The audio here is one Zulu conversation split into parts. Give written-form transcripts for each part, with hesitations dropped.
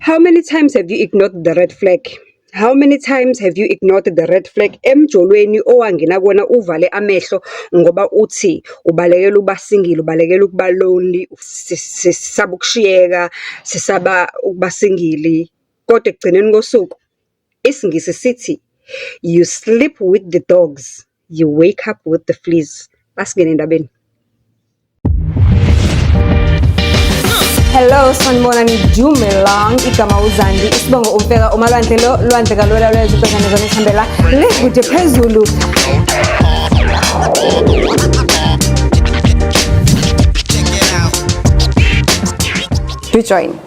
How many times have you ignored the red flag? How many times have you ignored the red flag emjolweni owangena kuwona uvale amehlo ngoba uthi ubalekela ukuba single, ubalekela ukuba lonely, sisaba ukushiyeka, sisaba ukuba single, kodwa ekugcineni kosuku, isiNgisi sithi, "You sleep with the dogs, you wake up with the fleas." Asingene endabeni. Hello, sanibonani, dumelang. Igama uZandi, isibongo uMfeka, uMalwandle lo, lwandle kalwela lwethu ubhekane zona isihambela le kude phezulu. Do join.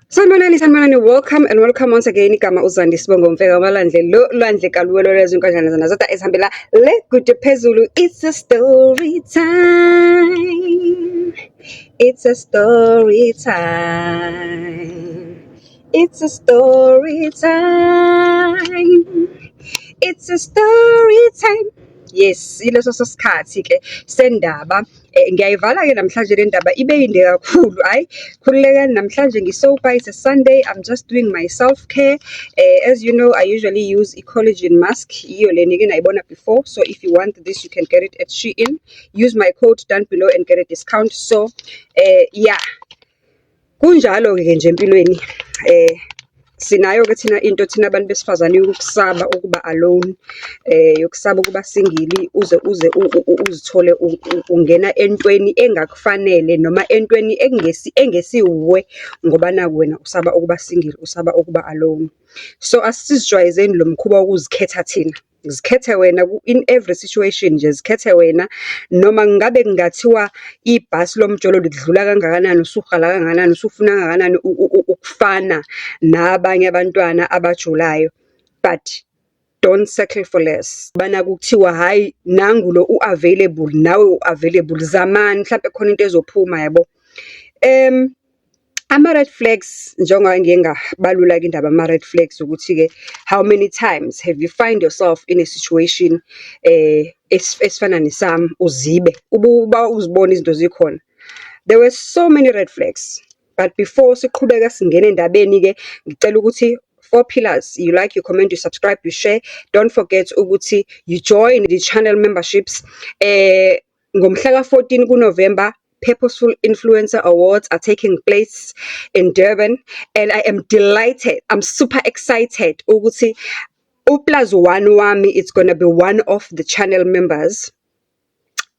Sanibonani, sanibonani, welcome and welcome once again. Igama uZandi, isibongo uMfeka, uMalwandle lo, lwandle kaluwelo lwethu inkonjane zona zodwa ezihambela le kude phezulu. It's a story time. It's a story time. It's a story time. It's a story time. Yes, ileso sikhathi ke sendaba. Ngiyayivala ke namhlanje le ndaba, ibe yinde kakhulu. Hhayi, khululekani, namhlanje ngi-sober, it's a Sunday, I'm just doing my self-care. As you know, I usually use i-collagen mask, iyo le nike nayibona before. So if you want this, you can get it at Shein. Use my code down below and get a discount. So, yeah. Kunjalo-ke nje empilweni. Sinayo-ke thina into, thina abantu besifazane, yokusaba ukuba alone, yokusaba ukuba single, uze uzithole ungena entweni engakufanele noma entweni engesiwuwe ngoba naku wena usaba ukuba single, usaba ukuba alone. So asizijwayezeni lo mkhuba wokuzikhetha thina. Zikhethe wena in every situation nje, zikhethe wena. Noma ngabe kungathiwa ibhasi lomjolo likudlula kangakanani, usuhala kangakanani, usufuna kangakanani ukufana nabanye abantwana abajolayo, but don't settle for less. Bana kuthiwa hhayi, nangu lo u-available, nawe u-available, zamani mhlampe khona into ezophuma, yabo. Ama-red flags, njengoba ngike ngabalula-ke indaba yama-red flags, ukuthi-ke how many times have you find yourself in a situation esifana nesami, uzibe, uba uzibona izinto zikhona. There were so many red flags, but before siqhubeka singena endabeni-ke, ngicela ukuthi four pillars: you like, you comment, you subscribe, you share. Don't forget ukuthi you join the channel memberships. Ngomhla ka-14 kuNovember, Purposeful Influencer Awards are taking place in Durban, and I am delighted. I'm super excited ukuthi u-plus one wami, it's gonna be one of the channel members.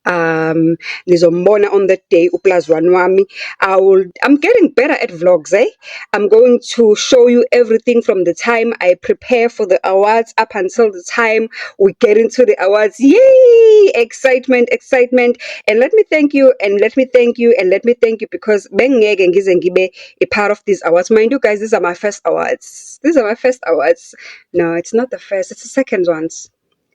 Nizombona on that day, u-plus one wami. I'm getting better at vlogs, eh? I'm going to show you everything from the time I prepare for the awards up until the time we get into the awards. Yay! Excitement, excitement. And let me thank you, and let me thank you, and let me thank you, because bengingeke ngize ngibe a part of these awards. Mind you guys, these are my first awards. These are my first awards. No, it's not the first, it's the second ones.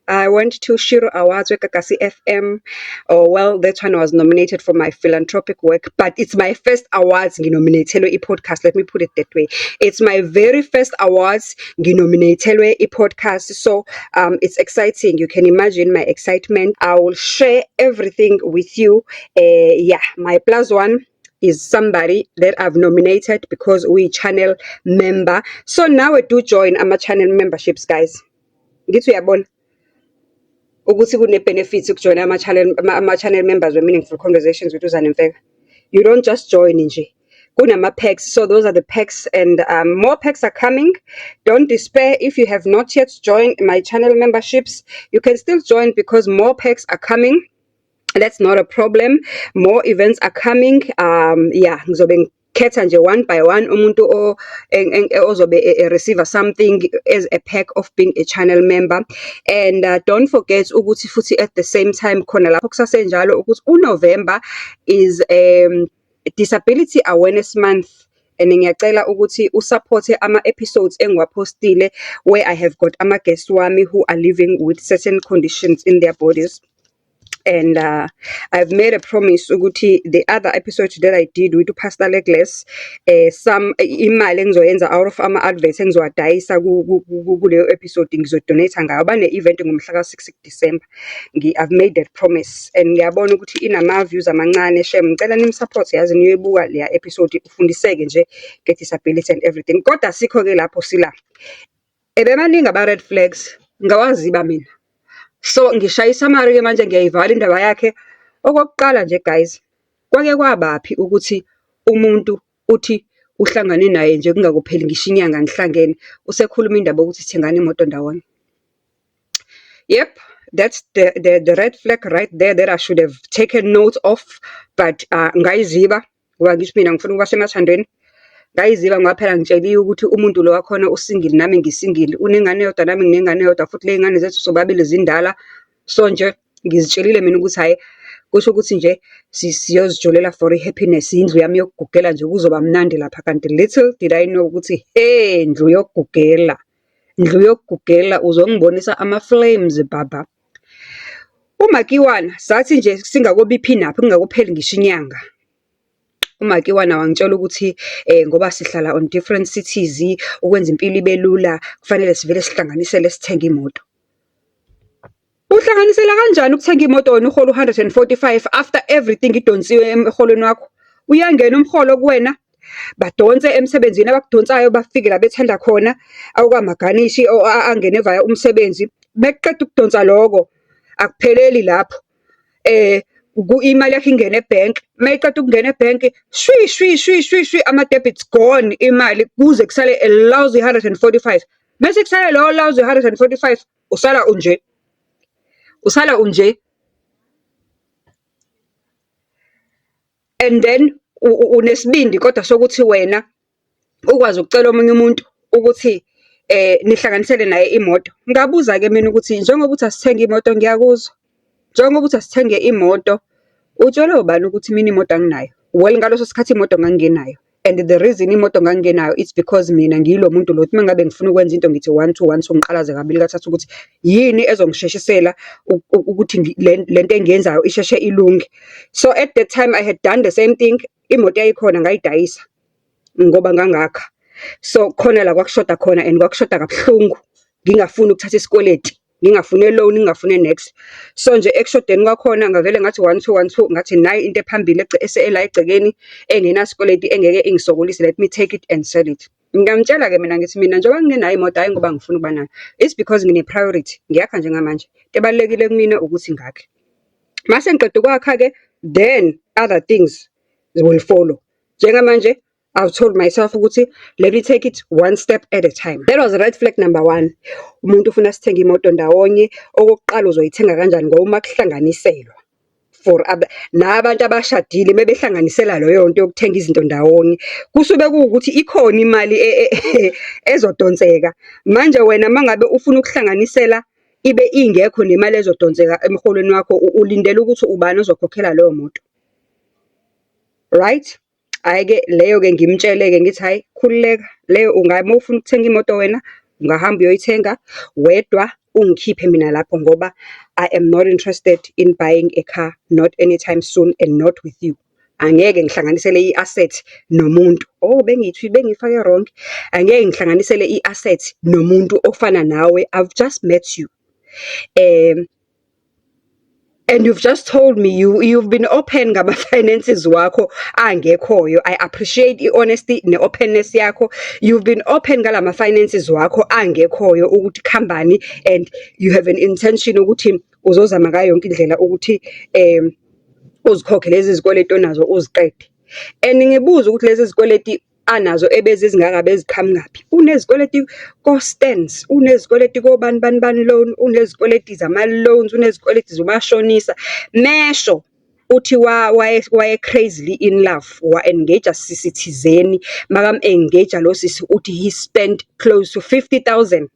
I went to Shiro Awards with Gagasi FM. Oh, well, that one I was nominated for my philanthropic work, but it's my first awards nginominatelwe i-podcast. Let me put it that way. It's my very first awards nginominatelwe i-podcast. So it's exciting. You can imagine my excitement. I will share everything with you. Yeah, my plus one is somebody that I've nominated because we channel member. So now I do join ama channel memberships, guys. Ngithi uyabona ukuthi kune-benefits ukujoyina ama-channel members we-Meaningful Conversations with uZane Mfeka. You don't just join nje. Kunama-perks. So those are the perks, and more perks are coming. Don't despair if you have not yet joined my channel memberships. You can still join because more perks are coming. That's not a problem. More events are coming. Yeah, ngizobe ngikhetha nje one by one umuntu ozobe receive something as a perk of being a channel member. And don't forget ukuthi futhi at the same time khona lapho kusasenjalo ukuthi uNovember is Disability Awareness Month. And ngiyacela ukuthi usupporte ama-episodes engiwaphostile where I have got ama-guests wami who are living with certain conditions in their bodies. And I've made a promise ukuthi the other episode that I did with uPastor Legles, some imali engizoyenza out of ama-adverts engizowadayisa kuleyo episode ngizo-donate ngayo. Bane-event ngomhla ka-6 December. I've made that promise and ngiyabona ukuthi inama-views amancane shem. Ngicela nim-support yazi niyoyibuka leya episode, ufundiseke nje nge-disability and everything. Kodwa asikho-ke lapho, sila. Ebemaningi ama-red flags, ngawaziba mina. So, ngishaya i-summary-ke manje, ngiyayivala indaba yakhe. Okokuqala nje guys, kwake kwabaphi ukuthi umuntu uthi uhlangane naye nje kungakupheli ngisho inyanga nihlangene, usekhuluma indaba yokuthi thengani imoto ndawonye? Yep, that's the red flag right there that I should have taken note of, but ngayiziba, ngoba ngisho mina ngifuna ukuba semathandweni. Ngayiziba ngoba phela ngitsheliwe ukuthi umuntu lo wakhona u-single, nami ngi-single, unengane eyodwa, nami nginengane eyodwa, futhi ley'ngane zethu sobabili zindala. So nje, ngizitshelile mina ukuthi hhayi, kusho ukuthi nje siyozijolela for i-happiness, indlu yami yokugugela nje, kuzoba mnandi lapha. Kanti little did I know ukuthi, he, ndlu yokugugela, ndlu yokugugela, uzongibonisa ama-flames baba. UMakiwana, sathi nje singakobiphi naphi, kungakopheli ngisho inyanga, uMakiwana wangitshela ukuthi ngoba sihlala on different cities, ukwenza impilo ibe lula, kufanele sivele sihlanganisele sithenge imoto. Uhlanganisela kanjani ukuthenga imoto wena uhola u-145 after everything idonsiwe emholweni wakho? Uyangena umholo kuwena, badonse emsebenzini abakudonsayo, bafike la bethanda khona, awukamaganishi angene via umsebenzi. Bekuqeda ukudonsa loko, akupheleli lapho. Imali yakho ingene ebhenki, uma iqeda ukungena ebhenki, shwi shwi shwi shwi shwi, ama-debits gone imali, kuze kusale a lousy 145. Mese kusale lowo lousy 145, usala unje, usala unje. And then unesibindi kodwa sokuthi wena ukwazi ukucela omunye umuntu ukuthi nihlanganisele naye imoto. Ngabuza-ke mina ukuthi njengoba uthi asithenge imoto, ngiyakuzwa. Njengoba uthi asithenge imoto, utshelwe ubani ukuthi mina imoto anginayo? Well, ngaleso sikhathi imoto ngangingenayo and the reason imoto ngangingenayo, it's because mina ngiyilo muntu lo othi uma ngabe ngifuna ukwenza into ngithi one two one two, ngiqalaze kabili kathathu ukuthi yini ezongisheshisela ukuthi le nto engiyenzayo isheshe ilunge. So at that time I had done the same thing, imoto yayikhona, ngayidayisa ngoba ngangakha. So khona la kwakushoda khona and kwakushoda kabuhlungu, ngingafuni ukuthatha isikweleti, ngingafune loan, ngingafune next. So nje ekushodeni kwakhona ngavele ngathi one two one two, ngathi nayi into ephambili la egcekeni engenasikweleti, engeke ingisokolise, let me take it and sell it. Ngingamtshela-ke mina ngithi mina njengoba ngingenayo imoto, hhayi ngoba ngifuna ukuba nayo, it's because ngine-priority, ngiyakha njengamanje. Into ebalulekile kumina ukuthi ngakhe. Mase ngiqeda ukwakha-ke, then other things will follow. Njengamanje, I've told myself ukuthi let me take it one step at a time. That was red flag number one. Umuntu ufuna sithenge imoto ndawonye. Okokuqala, uzoyithenga kanjani? Ngoba uma kuhlanganiselwa for nabantu abashadile mebehlanganisela leyo nto yokuthenga izinto ndawonye, kusuke kuwukuthi ikhona imali ezodonseka. Manje wena uma ngabe ufuna ukuhlanganisela ibe ingekho nemali ezodonseka emholweni wakho, ulindele ukuthi ubani ozokhokhela leyo moto? Right? Hhayi-ke leyo-ke ngimtshele-ke ngithi, hhayi khululeka, leyo uma ufuna ukuthenga imoto wena, ungahamba uyoyithenga wedwa, ungikhiphe mina lapho ngoba I am not interested in buying a car, not anytime soon and not with you. Angeke ngihlanganisele i-asset nomuntu. Oh, bengithi bengiyifake wrong. Angeke ngihlanganisele i-asset nomuntu ofana nawe. I've just met you. And you've just told me you've been open ngama-finances wakho angekhoyo. I appreciate i-honesty ne-openness yakho. You've been open ngalama finances wakho angekhoyo ukuthi khambani and you have an intention ukuthi uzozama ngayo yonke indlela ukuthi uzikhokhe lezi zikweletu onazo, uziqede. And ngibuze ukuthi lezi zikweleti anazo ebezizingaka beziqhamukaphi? Unezikweleti ko-Stands, unezikweleti kobani bani bani loan, unezikweleti zama-loans, unezikweleti zomashonisa. Mesho uthi waye crazily in love, wa-engage-a sisi thizeni, makam-engage-a lo sisi uthi he spent close to 50,000.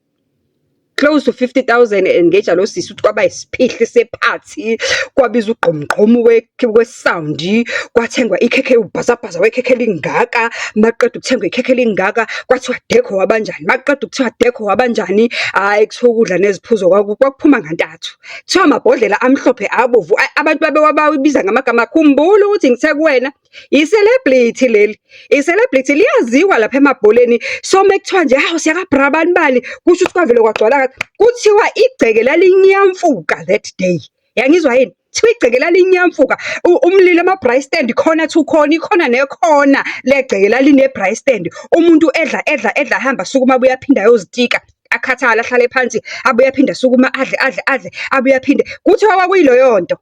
Close to 50,000 engage lo sisi, uthi kwaba isiphihli sephathi, kwabiza ugqomugqomu we-sound, kwathengwa ikhekhe, ubhazabhaza wekhekhe elingaka. Makuqeda ukuthengwa ikhekhe elingaka, kwathiwa decor wabanjani, makuqeda ukuthiwa decor wabanjani, hhayi, kuthiwa ukudla neziphuzo kwakuphuma ngantathu. Kuthiwa amabhodlela amhlophe, abovu, abantu babewabiza ngamagama. Khumbula ukuthi ngithe kuwena, i-celebrity leli, i-celebrity liyaziwa lapha emabholeni. So, mekuthiwa nje, hawu, siyaka-bra bani bani, kusho ukuthi kwavele kwagcwala. Kuthiwa igceke lalinyamfuka that day. Yangizwa yini? Kuthiwa igceke lalinyamfuka, umlilo ama-braai stand, khona to khona, ikhona nekhona legceke laline-braai stand. Umuntu edla, edla, edla, ahamba asukuma abuye aphinde ayozitika, akhathale, ahlale phansi, abuye aphinde asukuma adle, adle, adle, abuye aphinde. Kuthiwa kwakuyileyo nto,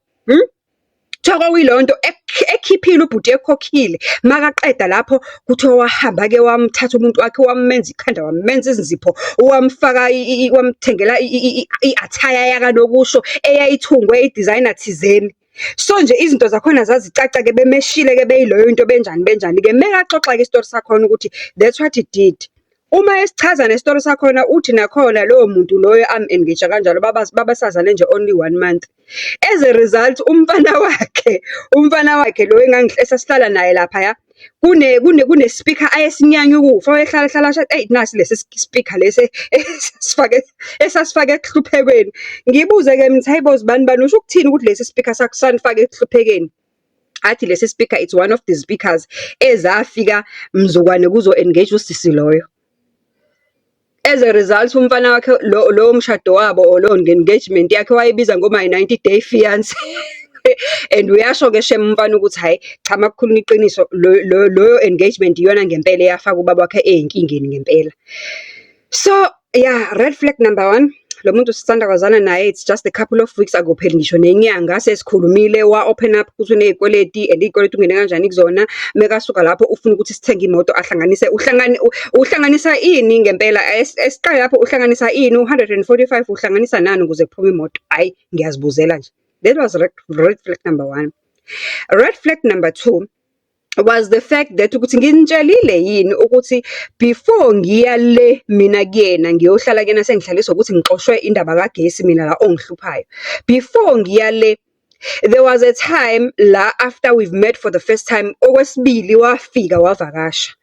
Kuthiwa kwakuyileyo nto ekhiphile ubhuti, ekhokhile. Makaqeda lapho, kuthiwa wahamba-ke wamthatha umuntu wakhe, wamenza ikhanda, wamenza izinzipho, wamfaka, wamthengela i-attire yakanokusho eyayithungwe i-designer thizeni. So nje izinto zakhona zazicaca-ke, bemeshile-ke, beyileyo nto, benjani benjani-ke. Mekaxoxa-ke isitori sakhona ukuthi that's what he did. Uma esichaza nesitori sakhona, uthi nakhona loyo muntu loyo am-engage-a kanjalo babesazane nje only one month. As a result, umfana wakhe lo esasihlala naye laphaya, kune-speaker ayesinyanya ukufa, wayehlala ehlala asho, eyi, nasi lesi speaker lesi esasifake, esasifake ekuhluphekweni. Ngibuze-ke mina, hayi bo, zibani bani, usho ukuthini ukuthi lesi speaker sanifaka ekuhluphekeni? Athi lesi speaker, it's one of the speakers ezafika mzukwane kuzo-engage usisi loyo. As a result, umfana wakhe lo, lowo mshado wabo or lowo engagement yakhe wayebiza ngo-my 90 day fiance. And uyasho-ke shame umfana ukuthi hhayi cha, makukhulunywa iqiniso, loyo engagement iyona ngempela eyafaka ubaba wakhe ey'nkingeni ngempela. So yeah, red flag number one, lo muntu sisanda kwazana naye, it's just a couple of weeks, akupheli ngisho nenyanga sesikhulumile, wa-open up ukuthi uney'kweleti and iy'kweleti ungene kanjani kuzona. Mekasuka lapho ufuna ukuthi sithenge imoto, ahlanganise uhlanganisa ini ngempela? Esiqale lapho, uhlanganisa ini u-145, uhlanganisa nani ukuze kuphume imoto? Hhayi, ngiyazibuzela nje. That was red flag number one. Red flag number two was the fact that ukuthi nginitshelile yini ukuthi before ngiya le mina kuyena ngiyohlala kuyena, sengihlaliswa ukuthi ngixoshwe indaba kagesi mina la ongihluphayo. Before ngiya le, there was a time la after we've met for the first time, okwesibili wafika wavakasha.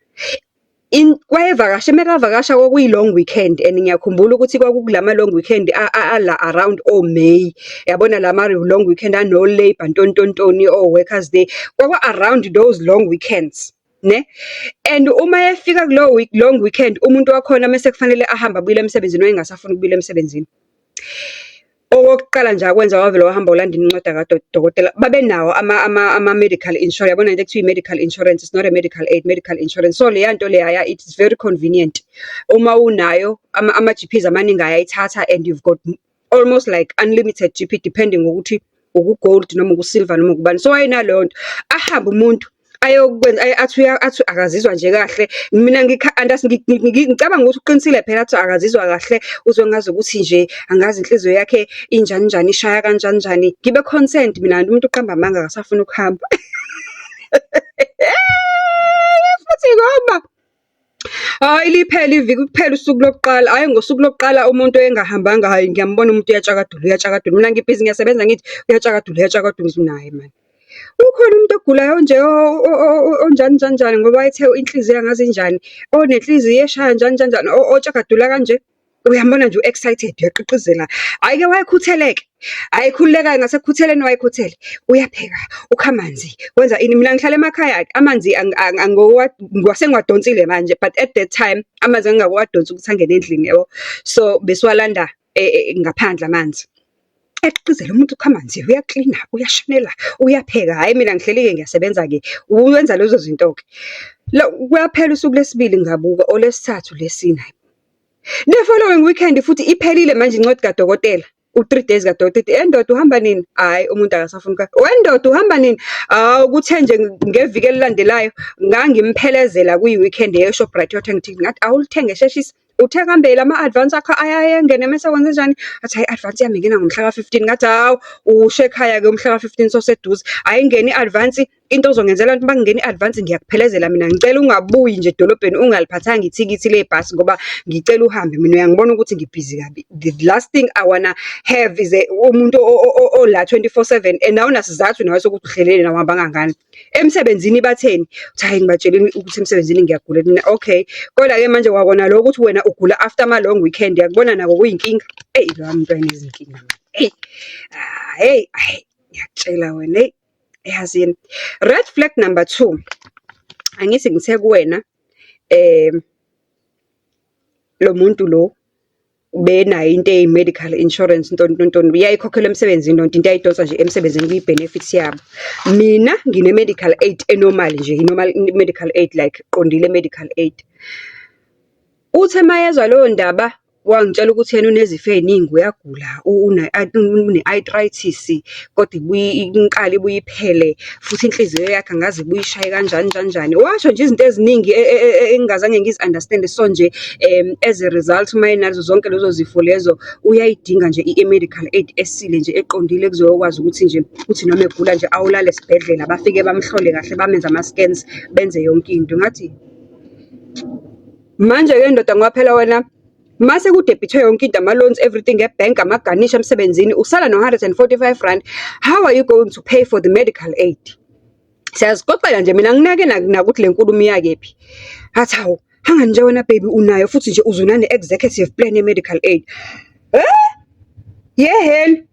Wayevakashe, mekavakasha kwakuyi-long weekend and ngiyakhumbula ukuthi kwakukulama long weekend ala around o-May. Yabona lama long weekend ano-Labour, ntontontoni, o-Workers' Day. Kwaku-around those long weekends, ne? And uma efika kulowo week, long weekend, umuntu wakhona mese kufanele ahambe abuyele emsebenzini, wayengasafuni ukubuyela emsebenzini. Okokuqala nje akwenza, wavele wahamba walanda incwadi kadokotela. Babenawo ama-medical insurance, yabona lento ekuthiwa i-medical insurance, it's not a medical aid, medical insurance. So leya nto leyaya, it's very convenient. Uma unayo, ama-GPs amaningi ayayithatha and you've got almost like unlimited GP depending ngokuthi uku-gold noma uku-silver noma ukubani. So wayenaleyo nto. Ahambe umuntu ayokwenza, athi akazizwa nje kahle. Mina ngicabanga ukuthi uqinisile phela, athi akazizwa kahle, uzwe ngazukuthi nje angazi inhliziyo yakhe injani njani, ishaya kanjani njani. Ngibe concerned mina, umuntu uqamba amanga, akasafuni ukuhamba. Futhi ngoba hhayi, liphele iviki, kuphela usuku lokuqala, hhayi, ngosuku lokuqala umuntu engahambanga, hhayi, ngiyambona umuntu uyatshakadula, uyatshakadula. Mina ngibhizi ngiyasebenza, ngithi uyatshakadula, uyatshakadula, ngithi mina hhayi mani. Ukhona umuntu ogulayo nje onjani njani njani, ngoba wayethe inhliziyo angazi injani, onenhliziyo eshaya njani njani njani, otshakadula kanje. Uyambona nje u-excited, uyaqhiqhizela. Hhayi-ke wayekhuthele-ke, hhayi, khululeka-ke ngasekhutheleni, wayekhuthele. Uyapheka, ukha amanzi, wenza ini. Mina ngihlala emakhaya-ke, amanzi sengiwadonsile manje, but at that time amanzi ngangingakawadonsi ukuthi angene endlini, yabo. So besiwalanda ngaphandle amanzi. Eqhiqhizela umuntu, ukha amanzi, uyaklina, uyashanela, uyapheka. Hhayi, mina ngihleli-ke ngiyasebenza-ke, wenza lezo zinto-ke. Kuyaphela usuku lwesibili ngabuka, olwesithathu, lesine, hhayi. The following weekend futhi iphelile manje incwadi kadokotela, u-3 days kadokotela. Endoda, uhamba nini? Hhayi, umuntu akasafuni. Wendoda, uhamba nini? Hawu, kuthe nje ngeviki elilandelayo ngangimphelezela kwi-weekend e-Shoprite, uyothenga ithikithi. Ngathi awulithenge, sheshisa. Uthe kambe lama-advance akho ayangena mese kwenzenjani? Athi hhayi, i-advance yami ingena ngomhla ka-15. Ngathi hawu, usho ekhaya-ke umhla ka-15 soseduze. Ayingene i-advance. Into ozongenzela yona, uma kungena i-advance ngiyakuphelezela mina. Ngicela ungabuyi nje edolobheni ungaliphathanga ithikithi lebhasi ngoba ngicela uhambe mina uyangibona ukuthi ngibhizi kabi. The last thing I wanna have is umuntu ola 24/7 and awunasizathu nawe sokuthi uhleleni awuhambanga ngani. Emsebenzini batheni? Uthi hhayi, ngibatshelile ukuthi emsebenzini ngiyagula. Mina okay. Kodwa-ke manje kwakona lokho ukuthi wena ugula after ama-long weekend, uyakubona nako kuyinkinga. Eyi, loya muntu wayenezinkinga eyi, hheyi, hhayi, ngiyakutshela wena eyi, yazini. Red flag number two, angithi ngithe kuwena lo muntu lo ubenayo into eyi-medical insurance ntoni ntoni ntoni, yayikhokhelwa emsebenzini yonke into yayidonswa nje emsebenzini kuyi-benefits yabo. Mina ngine-medical aid e-normal nje, i-normal medical aid, like qondile medical aid. Uthe mayezwa leyo ndaba, wangitshela ukuthi yena unezifo ey'ningi uyagula, une-arthritis, kodwa ibuye inkala ibuye iphele, futhi inhliziyo yakhe angazi ibuye ishaye kanjani njani njani. Washo nje izinto eziningi engingazange ngizi-understand-e. So nje, as a result, uma enazo zonke lezo zifo lezo, uyayidinga nje i-medical aid esile nje eqondile kuzokwazi ukuthi nje kuthi noma egula nje awolala esibhedlela, bafike bamhlole kahle, bamenze ama-scans, benze yonke into. Ngathi, manje-ke ndoda, ngoba phela wena mase ku-debit-we yonke into, ama-loans, everything ebhenki, amaganisha emsebenzini, usala no-R145. How are you going to pay for the medical aid? Siyazixoxela nje mina anginake nakuthi le nkulumo iya kephi. Athi, hawu, hangani nje wena baby unayo futhi nje uze unane-executive plan ye-medical aid. Yehheni!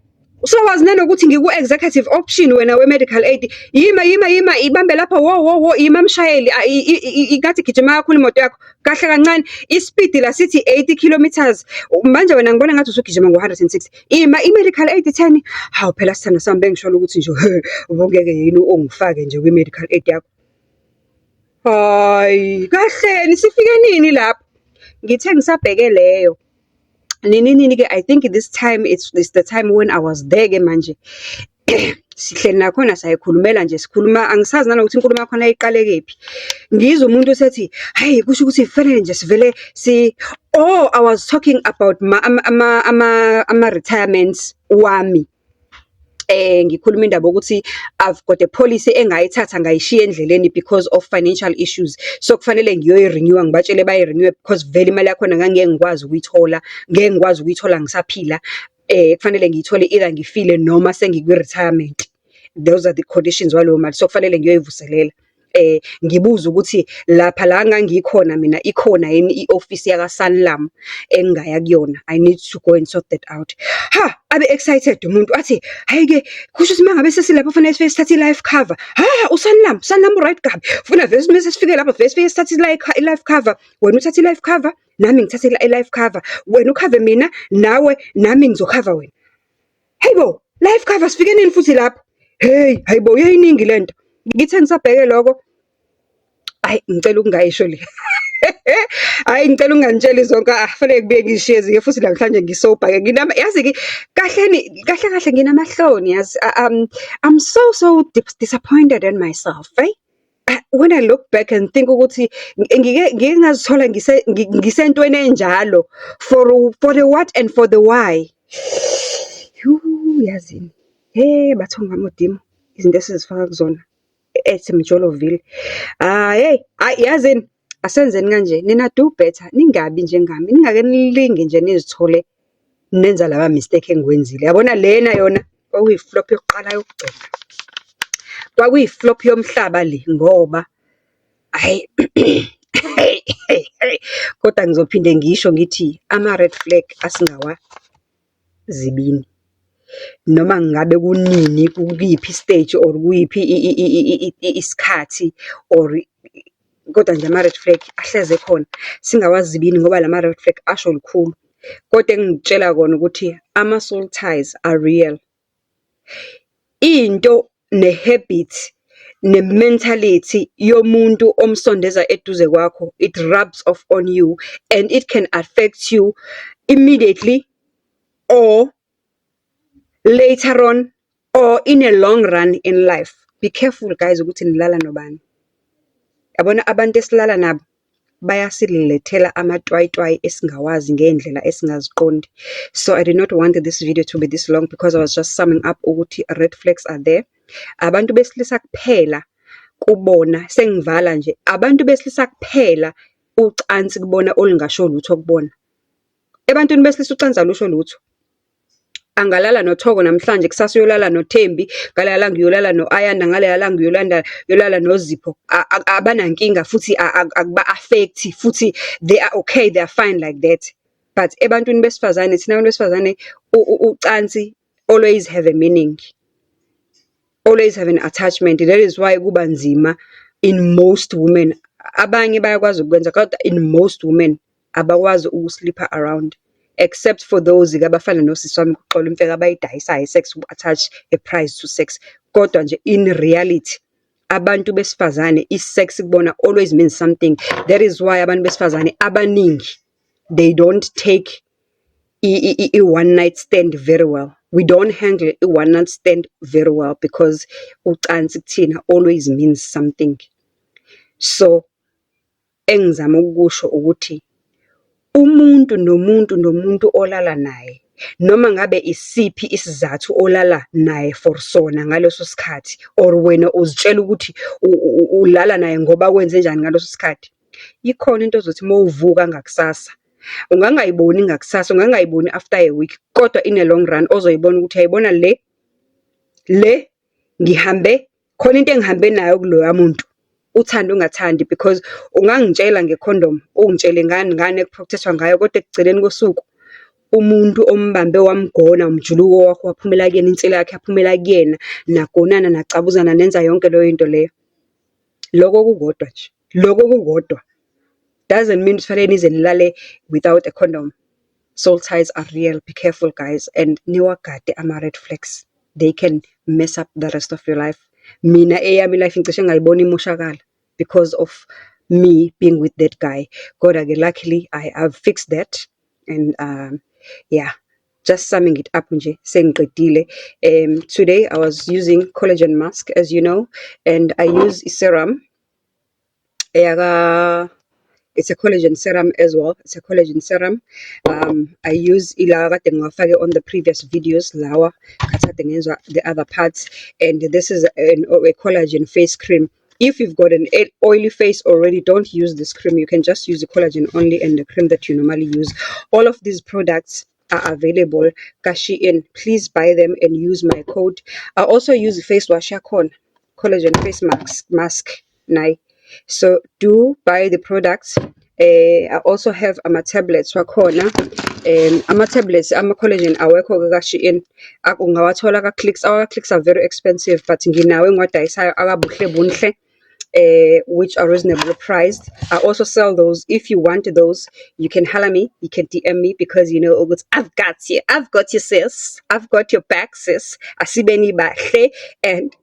Usowazi nanokuthi ngiku-executive option wena we-medical aid. Yima, yima, yima, ibambe lapho, wo, wo, wo, ima mshayeli, ingathi gijima kakhulu imoto yakho. Kahle kancane, isipidi la sithi 80 kilometers. Manje wena ngibona ngathi usugijima ngo-160. Ima, i-medical aid itheni? Hawu phela sithandwa sami, bengisholo ukuthi nje ubungeke yini ungifake nje kwi-medical aid yakho. Hhayi, kahleni sifike nini lapho? Ngithe ngisabheke leyo, nini nini-ke, I think this time it's the time when I was there-ke manje. Sihleli nakhona siyayikhulumela nje, sikhuluma, angisazi nanokuthi inkulumo yakhona yayiqale kephi. Ngizwe umuntu esethi, hhayi, kusho ukuthi kufanele nje sivele si, oh, I was talking about ama-retirement wami. Ngikhuluma indaba yokuthi I've got a policy engayithatha ngayishiya endleleni because of financial issues. So, kufanele ngiyoyi-renew-a, ngibatshele bayi-renew-e because vele imali yakhona ngangeke ngikwazi ukuyithola, ngeke ngikwazi ukuyithola ngisaphila. Kufanele ngiyithole either ngifile noma sengikwi-retirement. Those are the conditions waleyo mali, so kufanele ngiyoyivuselela. Ngibuze ukuthi lapha la ngangikhona mina ikhona yini i-ofisi yaka-Sanlam engingaya kuyona. I need to go and sort that out. Ha, abe excited umuntu athi, hhayi-ke kusho ukuthi uma ngabe sesilapho kufanele sifike sithathe i-life cover. Ha, uSanlam, uSanlam u-right kabi. Funa vele mese sifike lapho vele sifike sithathe i-life cover. Wena uthathe i-life cover, nami ngithathe i-life cover. Wena ukhave mina, nawe nami ngizokhava wena. Hayi bo, life cover sifike nini futhi lapho? Hey, hayi bo, yayiningi lento. Ngithe ngisabheke lokho, hhayi, ngicela ukungayisho le. Hhayi, ngicela unganitsheli zonke, kufanele ngibuye ngiyishiye ezinye futhi namhlanje ngi-sober-ke. Yazi-ke kahleni, kahle kahle nginamahloni yazi. I'm so so disappointed in myself, eh. When I look back and think ukuthi ngike ngazithola ngisentweni enjalo for the what and for the why. Yazini, he bathong ba Modimo, izinto esizifaka kuzona ethi Mjoloville. Ah, hey, hhayi yazini, asenzeni kanje, nina do better, ningabi njengami, ningake nilinge nje nizithole nenza lama mistake engiwenzile. Yabona lena yona kwakuyi-flop yokuqala yokugcina. Kwakuyi-flop yomhlaba le ngoba hhayi kodwa ngizophinde ngisho ngithi ama-red flag asingawazibini. Noma ngabe kunini, kuyiphi i-stage or kuyiphi isikhathi or kodwa nje ama-red flag ahlezi ekhona. Singawazibini ngoba lama-red flag asho lukhulu. Kodwa engikutshela kona ukuthi ama-soul ties are real. Into ne-habit ne-mentality yomuntu omsondeza eduze kwakho, it rubs off on you and it can affect you immediately or later on or in a long run in life. Be careful guys ukuthi nilala nobani. Yabona abantu esilala nabo bayasilethela amatwayitwayi esingawazi ngey'ndlela esingaziqondi. So I did not want this video to be this long because I was just summing up ukuthi red flags are there. Abantu besilisa kuphela Kubona, sengivala nje, abantu besilisa kuphela ucansi kubona olungasho lutho kubona. Ebantwini besilisa ucansi alusho lutho. Angalala noThoko namhlanje, kusasa uyolala noThembi, ngaleliya langa uyolala no-Ayanda, ngaleliya langa uyolanda, uyolala noZipho. Abanankinga futhi akuba-affect-i, futhi they are okay, they are fine like that. But ebantwini besifazane, thina bantu besifazane ucansi always have a meaning. Always have an attachment. That is why kuba nzima in most women. Abanye bayakwazi ukukwenza, kodwa in most women abakwazi uku-sleep-a around. Except for those-ke abafana nosisi wami uXolo Mfeka abayidayisayo i-sex, who attach a price to sex. Kodwa nje in reality, abantu besifazane i-sex kubona always means something. That is why abantu besifazane abaningi, they don't take i-one night stand very well. We don't handle i-one night stand very well because ucansi kuthina always means something. So, engizama ukukusho ukuthi, umuntu nomuntu nomuntu olala naye, noma ngabe isiphi isizathu olala naye for sona ngaleso sikhathi, or wena uzitshela ukuthi ulala naye ngoba kwenzenjani ngaleso sikhathi, ikhona into ozothi uma uvuka ngakusasa, ungangayiboni ngakusasa, ungangayiboni after a week, kodwa in a long run ozoyibona ukuthi uyayibona le, le ngihambe, khona into engihambe nayo kuloya muntu. Uthande ungathandi because ungangitshela ngekhondomu, ungitshele ngani ngani eku-protect-wa ngayo, kodwa ekugcineni kosuku, umuntu ombambe wamgona, umjuluko wakho waphumela kuyena, insila yakhe yaphumela kuyena, nagonana, nacabuzana, nenza yonke leyo nto leyo. Loko kukodwa nje, loko kukodwa doesn't mean ukuthi kufanele nize nilale without a condom. Soul ties are real, be careful guys, and niwagade ama-red flags. They can mess up the rest of your life. Mina eyami life ngicishe ngayibona imoshakala because of me being with that guy. Kodwa-ke luckily I've fixed that and yeah, just summing it up nje, sengiqedile. Today I was using collagen mask, as you know, and I use serum. Eyaka, it's a collagen serum as well. It's a collagen serum. I use ilawa kade ngiwafake on the previous videos, lawa kade ngenza the other parts. And this is a collagen face cream. If you've got an oily face already, don't use this cream. You can just use the collagen only and the cream that you normally use. All of these products are available ka-Shein. Please buy them and use my code. I also use face wash yakhona, collagen face mask nayi. So do buy the products. I also have ama-tablets wakhona. Ama-tablets, ama-collagen awekho-ke ka-Shein. Ungawathola ka-Clicks. Awa-Clicks are very expensive, but nginawo engiwadayisayo akaBuhle Bunhle, which are reasonably priced. I also sell those. If you want those, you can holler me, you can DM me because you know ukuthi I've got you, I've got you, sis. I've got your back, sis. Asibeni bahle and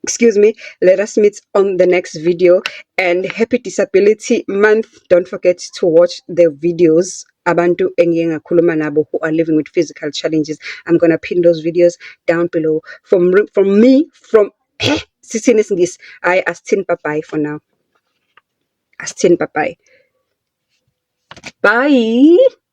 excuse me, let us meet on the next video. And happy Disability Month. Don't forget to watch the videos abantu engike ngakhuluma nabo who are living with physical challenges. I'm gonna pin those videos down below. From me, from sithini isiNgisi? Hayi, asithini bye bye for now. Asithini bye bye. Bye.